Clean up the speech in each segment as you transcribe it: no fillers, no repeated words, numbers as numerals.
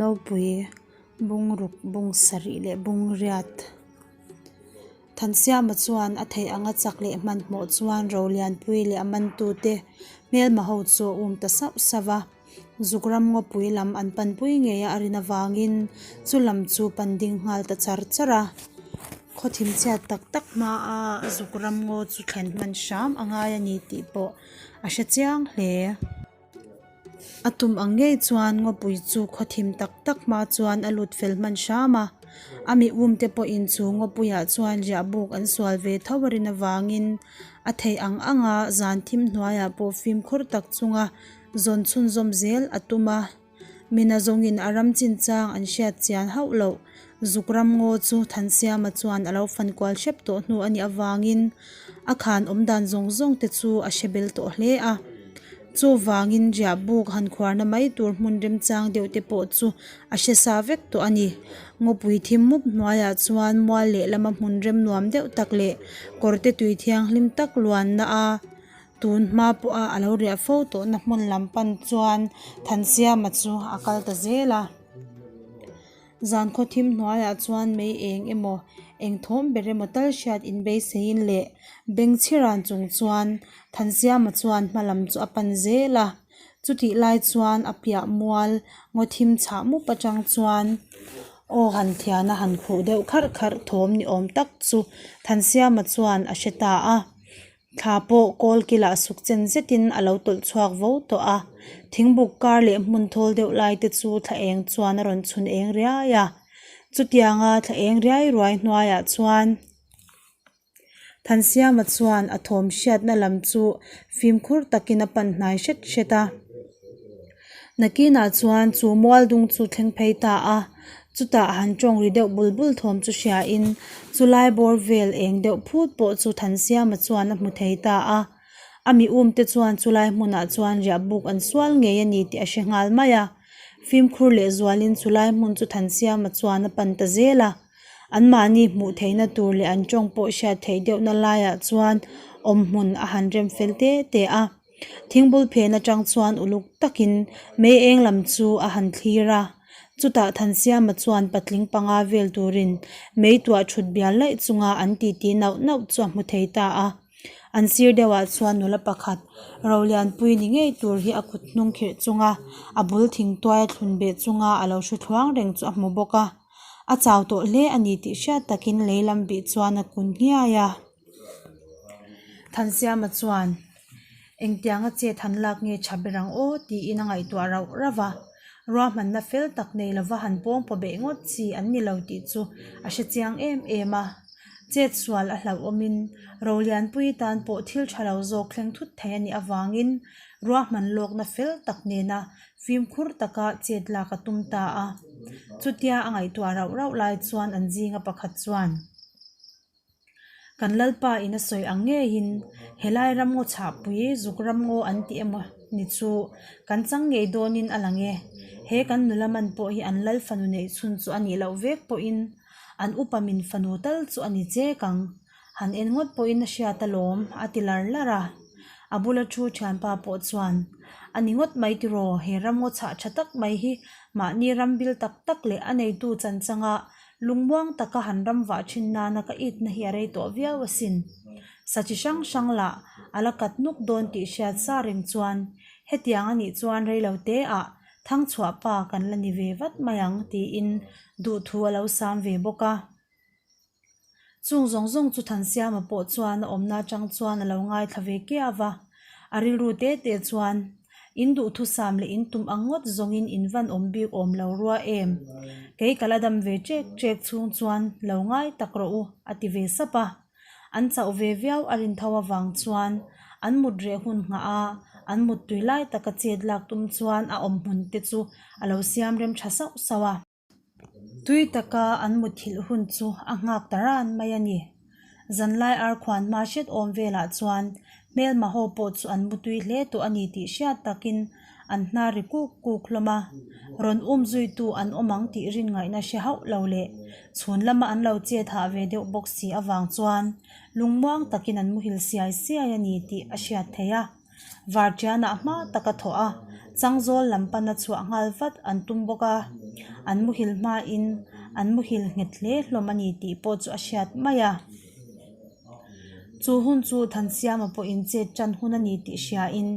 Ropui bung ruk bung sarih leh bung riat. Thansiama chuan a theih anga chak leh hmanhmawh chuan Rolianpui leh a mantute hmelma ho chu a um ta sauh sauh va. Zuk ram ngawpui lam an panpui ngei a a rin avangin chu lam chu pan ding nghal ta char char a. Khaw thimchhiat tak tak hmaa zuk ram ngaw chu thlen hman hram a ngai a ni tih pawh a hre chiang hle. A tum ang ngei chuan ngawpui chu khaw thim tak tak hma chuan a lut fel hman hram a. A mi um te pawhin chu ngawpuiah chuan riah buk an sual ve tho a rin avangin a theih ang anga zan thim hnuaiah pawh fimkhur tak chunga zawn chhunzawm zel a tum a. Mina zawngin a ram chinchang an hriat chian hauh loh. Zuk ram ngaw chu Thansiama chuan a lo fan kual hrep tawh hnu a nih avangin a khan awm dan zawng zawng te chu a hre bel tawh hle a. Chuvangin riah buk han khuarna mai tur hmun remchang deuh te pawh chu a hre sa vek tawh a ni. Ngawpui thim mup hnuaiah chuan mual lehlama hmun rem nuam deuh tak leh kawrte tui thianghlim tak luanna a Tun hma pawha a lo riah fo tawhna hmun lam pan chuan Thansiama chu a kal ta zel a. Zan khaw thim hnuaiah chuan mei eng emaw eng thawm ber emaw tal hriat inbeiseiin leh beng chhiran chung chuan Thansiama chuan hma lam chu a pan zel a. Chutih lai chuan a piah mual ngaw thim chhah mup atang chuan aw han thiana han khuh deuh kharh kharh thawm ni awm tak chu Thansiama chuan a hre ta a. Thla pawh kawl kilah suk chen zetin a lo tawlh chhuak vo tawh a, thingbuk kar leh hmun thawl deuh lai te chu thla eng chuan a rawn chhun eng riai a. Chutianga thla eng riai ruai hnuaiah chuan Thansiama chuan a thawm hriatna lam chu fimkhur takin a pan hnai hret hret a. Nakinah chuan chu mual dung chu thleng phei ta a, chutah han tawng ri deuh bul bul thawm chu hriain chulai bawr vel eng deuh phut pawh chu Thansiama chuan a hmu thei ta a. A mi um te chuan chulai hmunah chuan riah buk an sual ngei a ni tih a hre nghal mai a. Fimkhur leh zualin chulai hmun chu Thansiama chuan a pan ta zel a. Anmahni hmuh theihna tur leh an tawng pawh hriat theih deuhna laiah chuan awmhmun a han rem fel te te a. Thingbul phen atang chuan uluk takin mei eng lam chu a han thlir a, chutah Thansiama chuan patling panga vel turin mei tuah thut bial laih chunga an titi nauh nauh chu a hmu thei ta a. An sir deuhah chuan nula pakhat Rolianpui ni ngei tur hi a kut hnung khirh chunga a bul thingtuai a thlun beh chunga a lo hru thluang reng chu a hmu bawk a, a chau tawh hle a ni tih hriat takin lei lam bih chuan a kun nghiai a. Thansiama chuan, Engtianga chet han lak nge tha ber ang aw? tiin a ngaihtuah rauh rauh a. Ruahmanna fel tak nei lova han pawng paw beh ngawt chi an ni lo tih chu a hre chiang em em a. Chet sual a hlauhawmin Rolianpui tan pawh thil tha lo zawk thleng thut thei a nih avangin ruahman lawkna fel tak nena fimkhur taka chet lak a tum ta a. Chutia a ngaihtuah rauh rauh lai chuan an zinga pakhat chuan, Kan Lalpa in a sawi ang ngeiin helai ramngaw chhahpui zuk ramngaw an ti emaw ni chu kan chang ngei dawnin a lang e. He kan nula man pawh hi an Lal fanu neih chhun chu a nih loh vek pawhin an upa min fanu tal chu a ni chek ang. Han en ngawt pawhin a hriat alawm a ti lar lar a. A bula thu thianpa pawh chuan a ni ngawt mai tiraw he ramngaw chhah tha tak mai hi mahni ram bil tak tak leh a neitu chanchanga Lungmuang taka han ram vah thin nana ka itna hi a rei tawh viau asin. Sa chi hrang hrang lah a la kat nuk dawn tih hriat sa reng chuan hetiang a nih chuan rei lo te ah thangchhuah pa kan la ni ve vat mai ang tiin duhthu a lo sam ve bawk a. Chung zawng zawng chu Thansiama pawh chuan a awmna atang chuan a lo ngaithla ve kiau a, a rilru te te chuan In duhthusam leh in tum ang ngawt zawngin in van awm bik awm lo rua em? Kei ka la dam ve ṭek ṭek chhung chuan lo ngai tak rawh u, a ti ve sap a. An chauh ve viau a rin tho avang chuan an mut reh hun nghah a, an mut tui lai taka chet lak tum chuan a awm hmun te chu a lo siam rem ṭha sauh sauh a. Tui taka an muthilh hun chu a nghak ta ran mai a ni. Zanlai arkhuan hma hret awm velah chuan hmelma ho pawh chu an mutui hle tawh a ni tih hriat takin an hnar ri kuk kuk hlawm a. Rawn um zuitu an awm ang tih rin ngaihna hre hauh lo leh chhun lama an lo chet hah ve deuh bawk si avang chuan lungmuang takin an muhil siai siai a ni tih a hriat theih a. Varṭianah hma taka thawh a, Changzawl lam pana chhuah nghal vat an tum bawk a. An muhil hmain an muhil nghet hle hlawm a ni tih pawh chu a hriat mai a. Chu hun chu Thansiama pawhin chet tan hun a ni tih hriain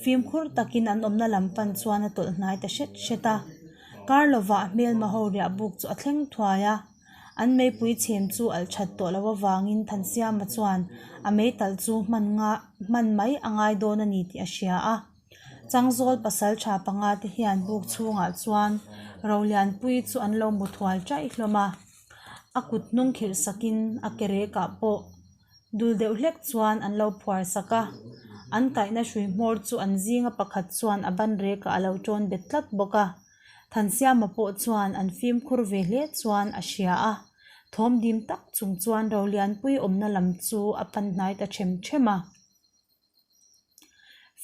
fimkhur takin an awmna lam pan chuan a tawlh hnai ta hret hret a. Kar lovah hmelma ho riah buk chu a thleng thuai a. An meipui chhem chu alh that tawh loh avangin Thansiama chuan a meitalh chu hman nga hman mai a ngai dawn a ni tih a hria a. Changzawl pasal tha panga te hian buk chhungah chuan Rolianpuii chu an lo mu thual chaih hlawm a. A kut hnung khirh sakin a ke rekah pawh dul deuh hlek chuan an lo phuar sak a. An kaihna hrui hmawr chu an zinga pakhat chuan a ban rekah a lo tawn bet tlat bawk a. Thansiama pawh chuan an fimkhur ve hle chuan a hria a, thawm dim tak chung chuan Rolianpui awmna lam chu a pan hnai ta them them a.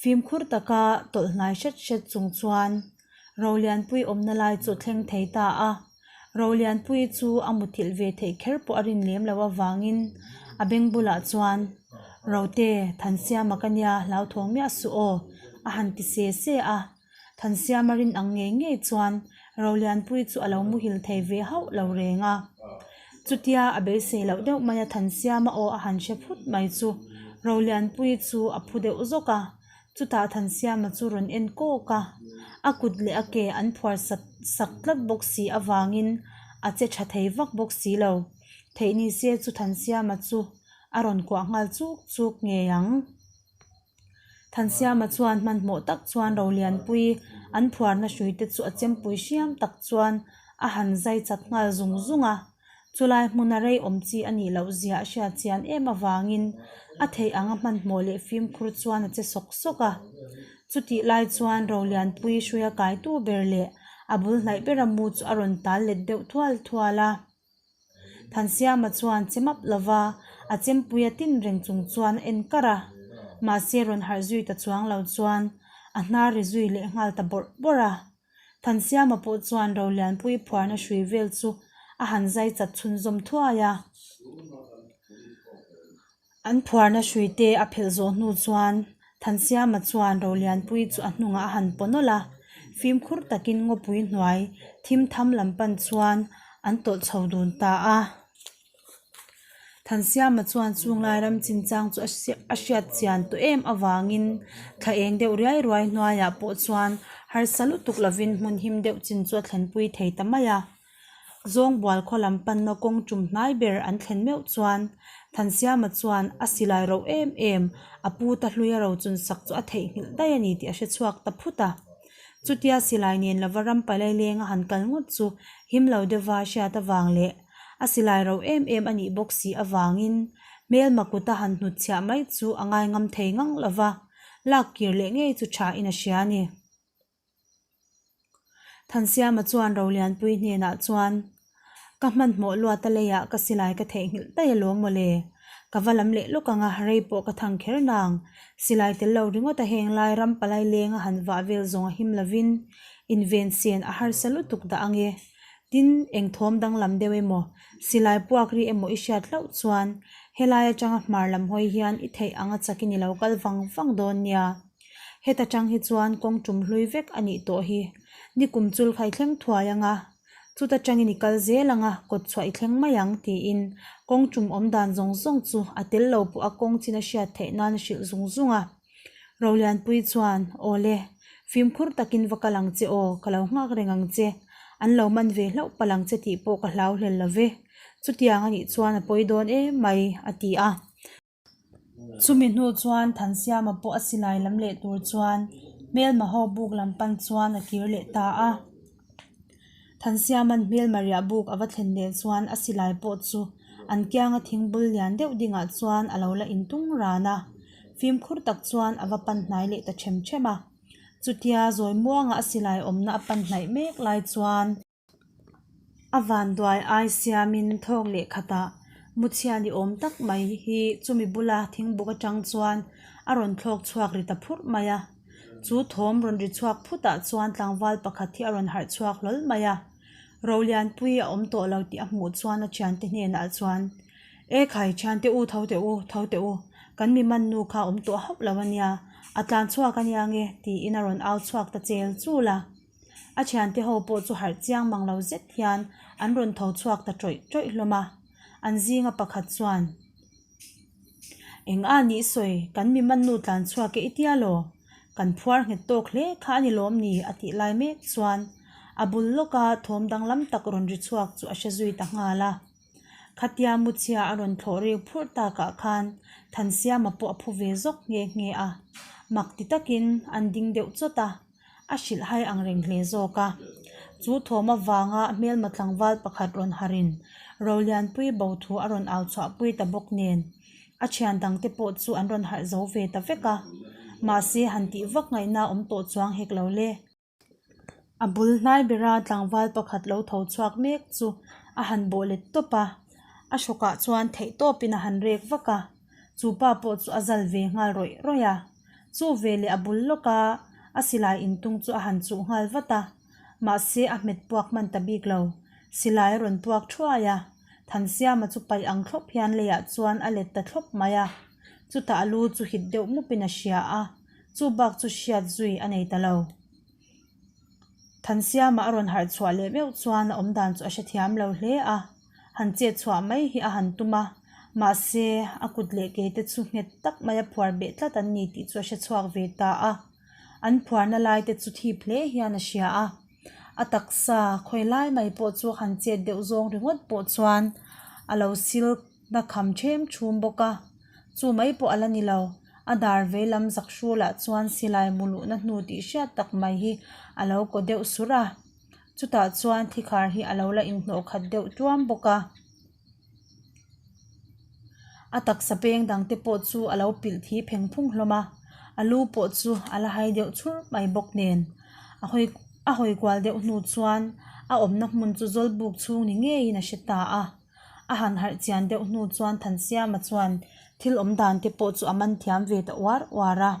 Fimkhur taka tawlh hnai hret hret chung chuan Rolianpui awmna lai chu a thleng thei ta a. Rolianpui chu a muthilh ve theih kher pawh a rin lem loh avangin a beng bulah chuan, Rote, Thansiama ka nia hlauthawng miah suh aw, a han ti se se a. Thansiama rin ang ngei ngei chuan Rolianpuii chu a lo muhil thei ve hauh lo reng a. Chutia a beisei loh deuh mai a Thansiama aw a han hre phut mai chu Rolianpuii chu a phu deuh zawk a, chutah Thansiama chu rawn en kawk a, a kut leh a ke an phuar sat sak tlat bawk si avangin a che tha thei vak bawk si lo. Theih ni se chu Thansiama chu a rawn kuah nghal chuk chuk ngei ang. Thansiama chuan hmanhmawh tak chuan Rolianpui an phuarna hruite chu a chempui hriam tak chuan a han zai chat nghal zung zung a. Chulai hmuna rei awm chi a nih loh zia a hriat chian em avangin a theih anga hmanhmawh leh fimkhur chuan a che sawk sawk a. Chutih lai chuan Rolianpui hruia kaitu ber leh a bul hnaih bera mu chu a rawn tal let deuh thual thual a. Thansiama chuan che map lova a chempui a tin reng chung chuan a en kar a, mahse rawn harh zui ta chuang lo chuan a hnar ri zui leh nghal ta bawrh bawrh a. Thansiama pawh chuan Rolianpui phuarna hrui vel chu a han zai chat chhunzawm thuai a. An phuarna hruite a phelh zawh hnu chuan Thansiama chuan Rolianpui chu a hnungah a han paw nawlh a, fimkhur takin ngawpui hnuai thim tham lam pan chuan an tawlh chho dun ta a. Thansiama chuan chunglai ram chinchang chu a hriat chian tawh em avangin thla eng deuh riai ruai hnuaiah pawh chuan harsa lutuk lovin hmun him deuh chin chu a thlenpui thei ta mai a. Zawngbual khaw lam panna kawng tum hnai ber an thlen meuh chuan Thansiama chuan a silai ro em em a pu ta hluia ro chun sak chu a theihnghilh daih a ni tih a hre chhuak ta phut a. Chutia silai nen lova ram palai lenga han kal ngawt chu him lo deuha hriat avang leh a silai ro em em a nih bawk si avangin hmelma kuta han hnutchhiah mai chu a ngaingam thei ngang lova lak kir leh ngei chu tha in a hria a ni. Thansiama chuan Rolianpui hnenah chuan, Ka hmanhmawh luat a leiah ka silai ka theihnghilh daih alawm mawle. Ka va lam leh lawk ang a, rei pawh ka thang kher nang. Silai tel lo ringawt a heng lai ram palai lenga han vah vel zawng a him lovin inven sen a harsa lutuk dah ang e. Tin, eng thawm danglam deuh emaw, silai puak ri emaw i hriat hlauh chuan helai atanga hmar lam hawi hian i theih ang a chakin i lo kal vang vang dawn nia. Heta tang hi chuan kawng tum hlui vek a nih tawh hi. Nikum chul kha i thleng thuai ang a, chuta tangin i kal zel ang a, kawt chhuah i thleng mai ang tiin kawng tum awm dan zawng zawng chu a tel lo pawh a kawng chin a hriat theih nan a hrilh zung zung a. Rolianpui chuan, Awle, fimkhur takin va kal ang che aw, ka lo nghak reng ang che. An lo man ve hlauh palh ang che tih pawh ka hlau hlel lo ve. Chutiang a nih chuan a pawi dawn em mai, a ti a. Chumi hnu chuan Thansiama pawh a silai lam leh tur chuan hmelma ho buk lam pan chuan a kir leh ta a. Thansiama'n hmelma riah buk a va thlen leh chuan a silai pawh chu an kianga thingbul lian deuh dingah chuan a lo la intung ran a. Fimkhur tak chuan a va pan hnai leh ta them them a. Chutia zawi muanga a silai awmna a pan hnaih mek lai chuan. A vanduai ai siamin thawk leh khatah muchhia ni awm tak mai hi chumi bula thingbuk atang chuan a rawn thlawk chhuak ri ta phurh mai a. Chu thawm rawn ri chhuak phutah chuan tlangval pakhat hi a rawn harh chhuak hlawl mai a. Rolianpui a awm tawh lo tih a hmuh chuan a thiante hnenah chuan, E khai, thiante u tho teh u, tho teh u, kan mi man nu kha a awm tawh hauh lo a nia, a tlan chhuak a nia nge tiin a rawn au chhuak ta chel chul a. A thiante ho pawh chu harh chiang mang lo zet hian an rawn tho chhuak ta tawih tawih hlawm a. An zinga pakhat chuan, Eng a nih sawi, kan mi man nu tlan chhuak e i tia law? Kan phuar nghet tawk hle kha a ni lawm ni? a tih lai mek chuan a bul lawka thawm danglam tak rawn ri chhuak chu a hre zui ta nghal a. Khatia muchhia a rawn thlawh rik phurh takah khan Thansiama pawh a phu ve zawk nghe nghe a, mak ti takin an ding deuh chawt a, a hrilh hai ang reng hle zawk a. Chu thawm avanga hmelma tlangval pakhat rawn harin Rolianpui bo thu a rawn au chhuahpui ta bawk nen a thian dangte pawh chu an rawn harh zo ve ta vek a, mahse han tih vak ngaihna awm tawh chuang hek lo le. A bul hnai bera tlangval pakhat lo tho chhuak mek chu a han bawh let tawp a, a hrawkah chuan theih tawpin a han rek vak a, chu pa pawh chu a zal ve nghal rawih rawih a. Chu veleh a bul lawka a silai intung chu a han chuh nghal vat a, mahse a hmet puak hman ta bik lo. Silai a rawn puak thuai a, Thansiama chu paih ang thlawp hian leiah chuan a let ta thlawp mai a, chutah a lu chu hit deuh mupin a hria a. Chu bak chu hriat zui a nei ta lo. Thansiama a rawn harh chhuah leh meuh chuan a awmdan chu a hrethiam lo hle a, han chet chhuah mai hi a han tum a, mahse a kut leh ke te chu nghet tak maia phuar beh tlat an ni tih chu a hre chhuak ve ta a. An phuarna lai te chu thip hle hian a hria a, a taksa khawi lai mai pawh chu han chet deuh zawng ringawt pawh chuan a lo sil na kham ṭhem ṭhum bawk a, chu mai pawh a la ni lo. A dar vei lam zak hrulah chuan silai mu luhna hnu tih hriat tak mai hi a lo kaw deuh surh a, chutah chuan thikhar hi a lo la inhnawh khat deuh tuam bawk a. A taksa peng dang te pawh chu a lo pilh thi pheng phung hlawm a, a lu pawh chu a la hai deuh chhur mai bawk nen a hawi a hawi kual deuh hnu chuan a awmna hmun chu zawlbuk chhung ni ngeiin a hre ta a. A han harh chian deuh hnu chuan Thansiama chuan thil awm dan te pawh chu a man thiam ve ta uar uar a.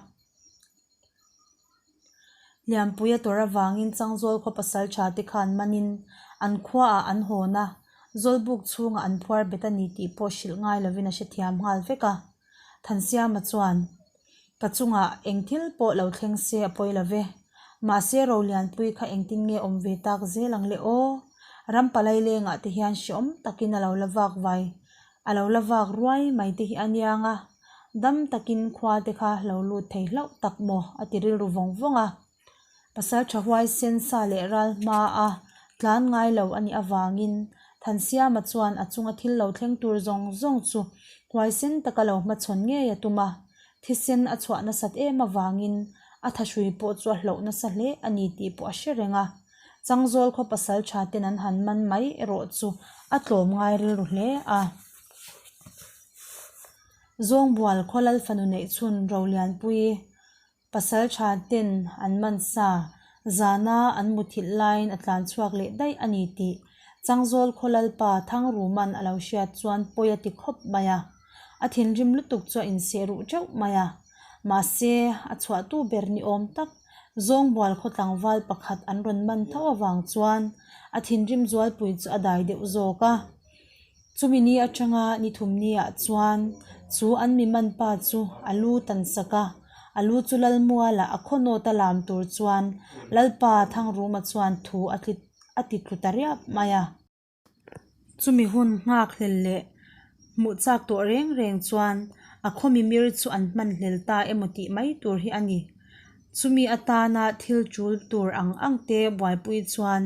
Lianpuia tawrh avangin Changzawl khaw pasal tha te khan manin an khuaah an hawn a, Zawlbuk chhungah an phuar bet a ni tih pawh hrilh ngai lovin a hrethiam nghal vek a. Thansiama chuan, Ka chungah eng thil pawh lo thleng se a pawi lo ve. Mahse Rolianpui kha engtin nge awm ve tak zel ang le aw? Ram palai lengah te hian hreawm takin a lo la vak vai, a lo la vak ruai mai te hi a niang a, dam takin khua te kha lo lut thei hlauh tak maw a ti rilru vawng vawng a. Pasal tha huaisen sa leh ral hma a tlan ngai lo a nih avangin Thansiama chuan a chunga thil lo thleng tur zawng zawng chu huaisen taka lo hmachhawn ngei a tum a, thisen a chhuah nasat em avangin a thahrui pawh chu a hloh nasa hle a ni tih pawh a hre reng a. Changzawl khaw pasal tha ten an han man mai erawh chu a tlawm ngai rilru hle a. Zawngbual khaw lal fanu neih chhun Rolianpui Pasal tha ten an man sa, zana an muthilh laiin a tlan chhuak leh daih a ni tih Changzawl khaw Lalpa Thangruman a lo hriat chuan pawi a ti khawp mai a. A thinrim lutuk chu a inseh ruh teuh mai a. Mahse, a chhuahtu ber ni awm tak Zawngbual khaw tlangval pakhat an rawn man tho avang chuan a thinrim zualpui chu a dai deuh zawk a. Chumi ni atanga ni thum niah chuan chu an mi man pa chu a lu tan sak a, a lu chu Lalmuala a khaw nawt a lam tur chuan Lalpa Thangruma chuan thu a tli a ti tlu ta riap mai a. Chumi hun nghak hlel leh hmuh chak tawh reng reng chuan a khaw mimir chu an hman hlel ta emaw tih mai tur hi a ni. Chumi atana thil tul tur ang ang te buaipui chuan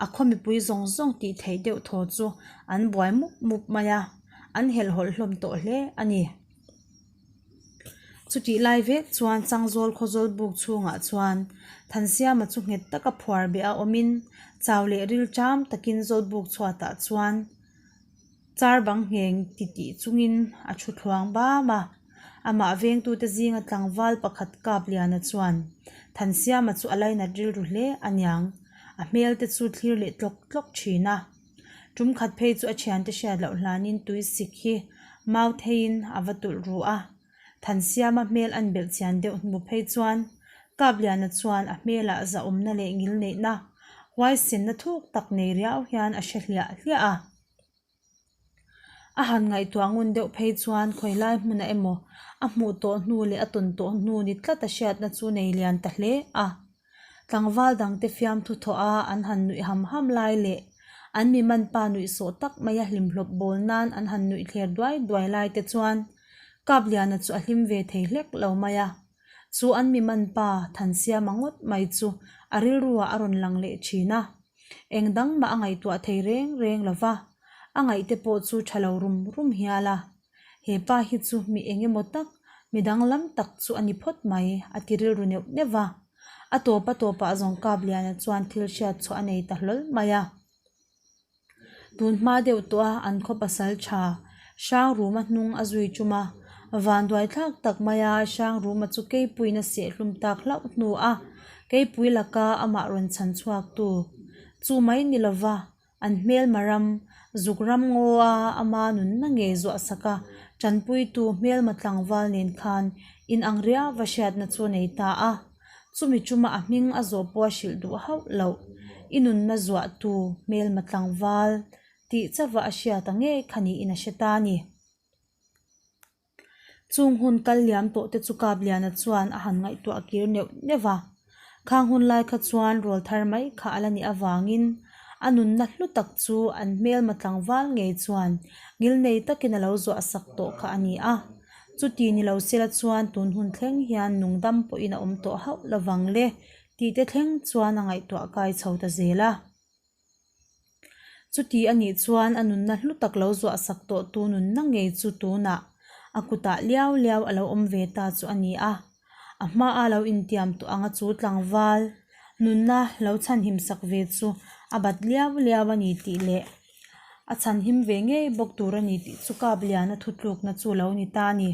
A khaw mipui zawng zawng tih theih deuh thaw chu an buai mup mup mai a, an helhhawlh hlawm tawh hle a ni. Chutih lai vek chuan Changzawl khawzawl buk chhungah chuan Thansiama chu nghet taka phuar beh a awmin chau leh ril ṭam takin zawlbuk chhuatah chuan Char bang ngheng ti tih chungin a thu thluang bam a, amah vengtute zinga tlangval pakhat kap liana chuan Thansiama chu a lainat rilru hle a niang, a hmel te chu thlir leh tlawk tlawk thin a. Tum khat phei chu a thiante hriat loh hlanin tui sik hi mau theiin a va tulh ru a, Thansiama hmel an belh chian deuh hnu phei chuan Kapliana chuan a hmelah zahawmna leh ngilneihna huaisenna thuk tak nei riau hian a hre hliah hliah a. A han ngaihtuah ngun deuh phei chuan khawi lai hmunah emaw a hmuh tawh hnu leh a tawn tawh hnu ni tlat a hriatna chu nei lian ta hle a. Tlangval dangte fiamthu thawh a an han nuih ham ham lai leh an mi man pa nuih sawh tak maia hlimhlawp bawl nan an han nuih thler duai duai lai te chuan Kapliana chu a hlim ve thei hlek lo mai a. Chu an mi man pa Thansiama ngawt mai chu a rilruah a rawn lang leh thin a. Eng dang mah a ngaihtuah thei reng reng lo va, a ngaihte pawh chu tha lo rum rum hial a. He pa hi chu mi eng emaw tak, mi danglam tak chu a ni phawt mai, a ti rilru neuh neuh va. A tawp a tawpah zawng Kapliana chuan thil hriat chhuah a nei ta hlawl mai a. Tun hma deuh tawh a an khaw pasal tha Hrangruma hnung a zui tum a, vanduai thlak tak maia Hrangruma chu Keipuiin a sehhlum tak hlauh hnu a Keipui laka amah rawn chhan chhuak tu chu mai ni lova an hmelma ram zuk ram ngaw a ama nunna ngei zuah sak a tanpuitu hmelma tlangval nen khan inang riau va hriatna chu a nei ta a. Chumi chuma a hming a zawh pawh a hrilh duh hauh loh. I nunna zuahtu hmelma tlangval tih chauha a hriat ang ngei kha niin a hre ta a ni. Chung hun kal liam tawh te chu Kapliana chuan a han ngaihtuah kir neuh neuh va. Khang hun lai kha chuan rawl thar mai kha a la nih avangin a nunna hlu tak chu an hmelma tlangval ngei chuan ngilnei takin a lo zuah sak tawh kha a ni a. Chuti ni lo sela chuan tun hun thleng hian nungdam pawhin a awm tawh hauh lovang le tih te thleng chuan a ngaihtuah kai chho ta zel a. Chuti a nih chuan a nunna hlu tak lo zuah sak tawh tu nunna ngei chu tunah a kutah liau liau a lo awm ve ta chu a ni a. A hmaa lo intiam tawh anga chu tlangval nunna lo chhanhim sak ve chu a bat liau liau a ni tih leh a chhanhim ve ngei bawk tur a ni tih chu Kapliana thutlukna chu lo ni ta a ni.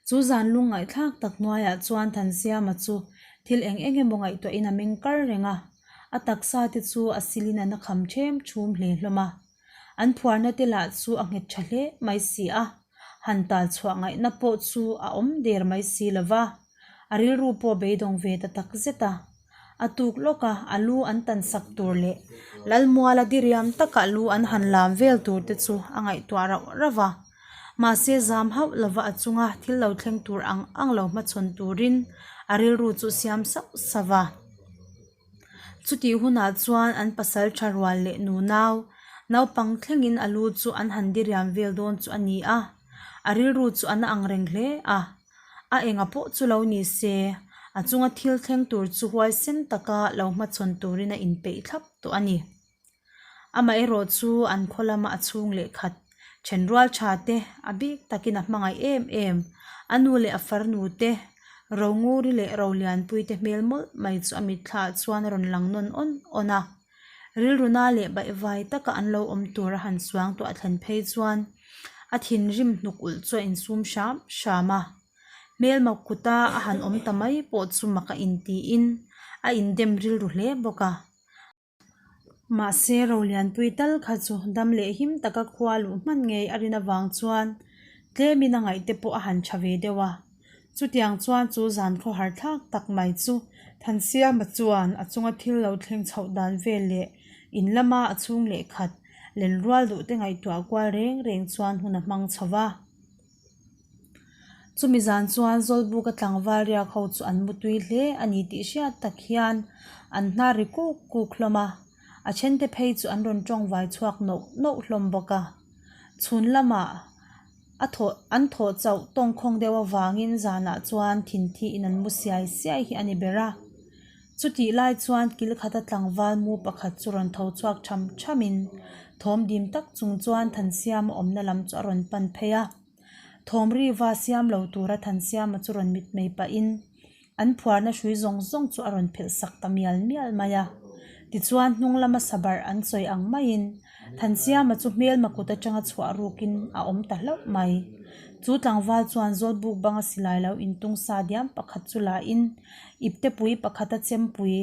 Chu zan lung ngaihthlak tak hnuaiah chuan Thansiama chu thil eng eng emaw ngaihtuahin a meng kar reng a, a taksa te chu a silin a na kham ṭhem ṭhum hle hlawm a. An phuarna te lah chu a nghet ṭha hle mai si a, han tal chhuah ngaihna pawh chu a awm der mai si lo va, a rilru pawh beidawng ve ta tak zet a. A tuk lawk a, a lu an tan sak tur leh Lalmuala diriam taka lu an han lam vel tur te chu a ngaihtuah rauh rauh a. Mahse zam hauh lova a chunga thil lo thleng tur ang ang lo hmachhawn turin a rilru chu siam sauh sauh a. Chutih hunah chuan an pasal tha rual leh nunau naupang thlengin a lu chu an han diriam vel dawn chu a ni a, a rilru chu a na ang reng hle a. A enga pawh chu lo ni se, a chunga thil thleng tur chu huaisen taka lo hmachhawn turin a inpeih thlap tawh a ni. Amaherawh chu an khaw lama a chhung leh khat thenrual tha te a bik takin a hmangaih em em, a nu leh a farnu te, Ronguri leh Rolianpui te hmel mawlh mai chu a mitthlaah chuan a rawn lang nawn awn awn a. Rilruna leh baihvai taka an lo awm tur a han suang tuah thlen phei chuan a thinrim hnuk ulh chu a insum hram hram a. Hmelma kuta a han awm ta mai pawh chu mak a intiin a indem rilru hle bawk a. Mahse Rolianpui tal kha chu dam leh him taka khua luh hman ngei a rin avang chuan tlemin a ngaihte pawh a han tha ve deuh a. Chutiang chuan chu zan khawhar thlak tak mai chu Thansiama chuan a chunga thil lo thleng chhoh dan vel leh in lama a chhung leh khat lenrual duh te ngaihtuah kual reng reng chuan hun a hmang chho va. Chumi zan chuan Zawlbuka tlangval riak ho chu an mutui hle a ni tih hriat tak hian an hnar ri kuk kuk hlawm a, a thente phei chu an rawn tawngvai chhuak noh noh hlawm bawk a. Chhun lamah a thawh an thawh chauh tawngkhawng deuh avangin zanah chuan thinthi in an mu siai siai hi a ni ber a. Chutih lai chuan kil khata tlangval mu pakhat chu rawn tho chhuak tham thamin thawm dim tak chung chuan Thansiama awmna lam chu a rawn pan phei a. Thawm riva siam lo tura Thansiama chu rawn mitmei pahin an phuarna hrui zawng zawng chu a rawn phelh sak ta mial mial mai a. Tichuan hnung lama sabarh an sawi ang maiin Thansiama chu hmelma kut atanga chhuah rukin a awm ta hlauh mai. Chu tlangval chuan Zawlbuk banga silai lo intung sa diam pakhat chu lahin Iptepui pakhata chempui,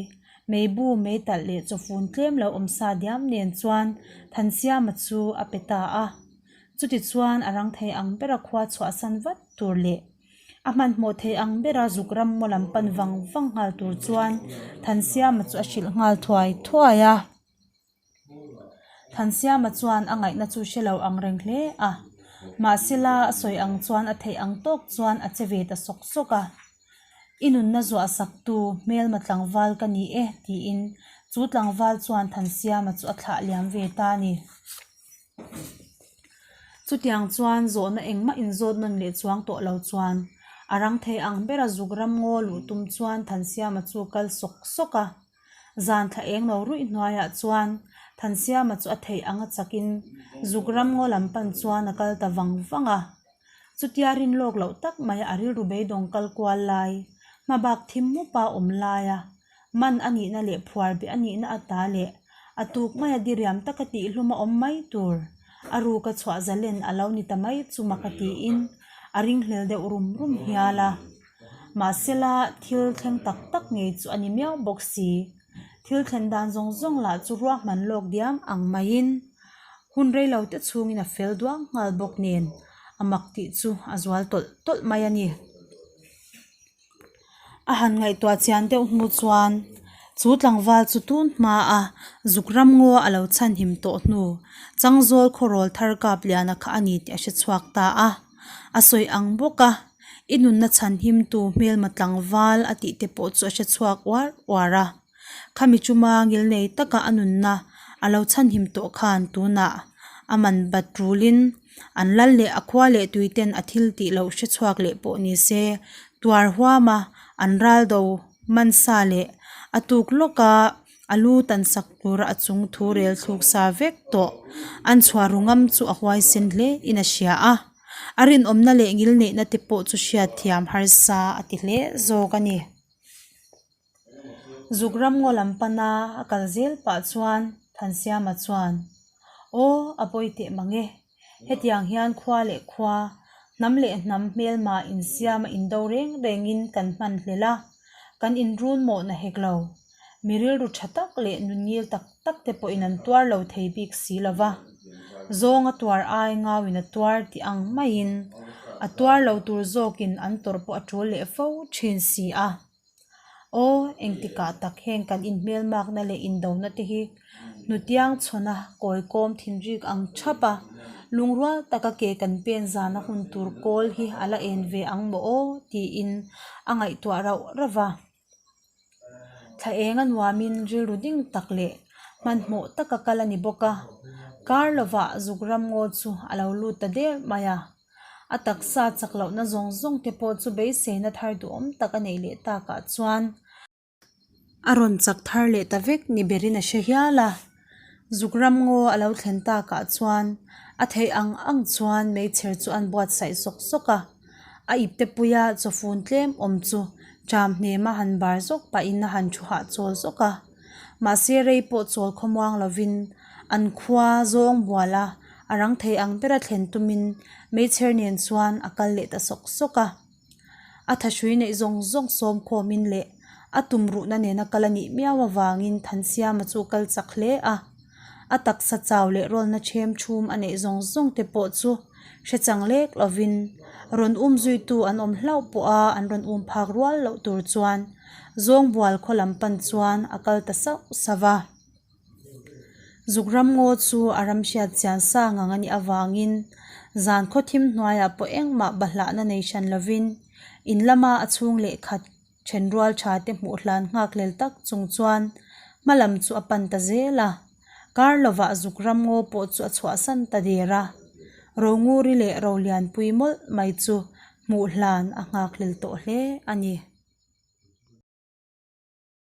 meibu meitalh leh chawfun tlem lo awm sa diam nen chuan Thansiama chu a pe ta a. Chutichuan a rang thei ang bera khua chhuahsan vat tur leh a hmanhmawh thei ang bera zuk ram maw lam pan vang vang nghal tur chuan Thansiama chu a hrilh nghal thuai thuai a. Thansiama chuan a ngaihna chu hre lo ang reng hle a, mahsela a sawi ang chuan a theih ang tawk chuan a che ve ta sawk sawk a. I nunna zuahsaktu hmelma tlangval ka ni e, tiin chu tlangval chuan Thansiama chu a thlah liam ve ta a ni. Chutiang chuan zawhna engmah inzawt nawn leh chuang tawh lo chuan a rang thei ang bera zuk ram ngaw luh tum chuan Thansiama chu kal sawk sawk a. Zan thla eng lo ruih hnuaiah chuan Thansiama chu a theih anga chakin zuk ram ngaw lam pan chuan a kal ta vang vang a. Chutia rin lawk loh tak mai a rilru beidawng kal kual lai, hmabak thim mupa awm laia man a nihna leh phuar beh a nihna ata leh a tuk maia diriam taka tihhlum a awm mai tur a ruka chhuah zalen a lo ni ta mai chu mak a tiin a ringhlel deuh rum rum hial a. Mahsela thil thleng tak tak ngei chu a ni miau bawk si. Thil thlen dan zawng zawng lah chu ruahman lawk diam ang maiin hun rei lo te chhungin a fel duang nghal bawk nen a mak tih chu a zual tawlh tawlh mai a ni. A han ngaihtuah chian deuh hnu chuan chu tlangval chu tun hma a zuk ram ngaw a lo chhanhim tawh hnu Changzawl khawrawl thar kap liana kha a ni tih a hre chhuak ta a. A sawi ang bawk a, i nunna chhanhimtu hmelma tlangval a tih te pawh chu a hre chhuak uar uar a. Khami chuma ngilnei taka a nunna a lo chhanhim tawh khan tunah a man bat rulin an lal leh a khua leh tui ten a thil tih loh hre chhuak leh pawh ni se tuar huama an ral do man sa leh a tuk lawka a lu tan sak tura a chung thu rel thluk sa vek tawh an chhuah ru ngam chu a huaisen hle in a hria a a rinawmna leh ngilneihna te pawh chu hriatthiam harsa a ti hle zawk a ni. Zuk ram ngaw lam pana a kal zel pah chuan Thansiama chuan, Aw, a pawi teh mang e. Hetiang hian khua leh khua, hnam leh hnam hmelma insiama indo reng rengin kan hman hlel a, kan inrun mawhna hek lo. Mi rilru tha tak leh nunngil tak tak te pawhin an tuar lo thei bik si lo va, zawng a tuar ai ngauin a tuar tih ang maiin a tuar lo tur zawkin an tawrh pawh a tul leh fo thin si a. Aw, engtikah tak heng kan inhmelmakna leh indona te hi hnutiang chhawna kawi kawm thinrik ang thap a, lungrual taka ke kan pen zana hun tur kawl hi a la en ve ang maw aw tiin a ngaihtuah rauh rauh va. Thla eng a nuamin rilru ding tak leh hmanhmawh taka kal a ni bawk a, kar lovah zuk ram ngaw chu a lo lut ta der mai a. A taksa chak lohna zawng zawng te pawh chu beiseina thar duhawm tak a neih leh takah chuan a rawn chak thar leh ta vek ni berin a hre hial a. Zuk ram ngaw a lo thlen takah chuan a theih ang ang chuan meichher chu an buatsaih sawk sawk a. A ipte puia chawfun tlem awm chu ṭam hnema han bar zawk pahin a han thu hahchawl zawk a. Mahse rei pawh chawl khawmuang lovin an khua zawng bual a, a rang thei ang bera thlen tumin meichher nen chuan a kal leh ta sawk sawk a. A thahrui neih zawng zawng sawm khawmin leh a tum ruhna nena kal a nih miau avangin Thansiama chu kal chak hle a. A taksa chau leh rawlna ṭhem ṭhum a neih zawng zawng te pawh chu hre chang lek lovin rawn um zuitu an awm hlauh pawh a an rawn um phak rual loh tur chuan Zawngbual khaw lam pan chuan a kal ta sauh sauh a. Zuk ram ngaw chu a ram hriat chian sa ngang a nih avangin zan khaw thim hnuaiah pawh engmah bahlahna nei hran lovin in lama a chhung leh khat Thenrual tha te hmuh hlan nghak lel tak chung chuan hma lam chu a pan ta zel a, kar lovah zuk ram ngaw pawh chu a chhuahsan ta der a, Ronguri leh Rolianpui mawlh mai chu hmuh hlan a nghak hlel tawh hle a ni.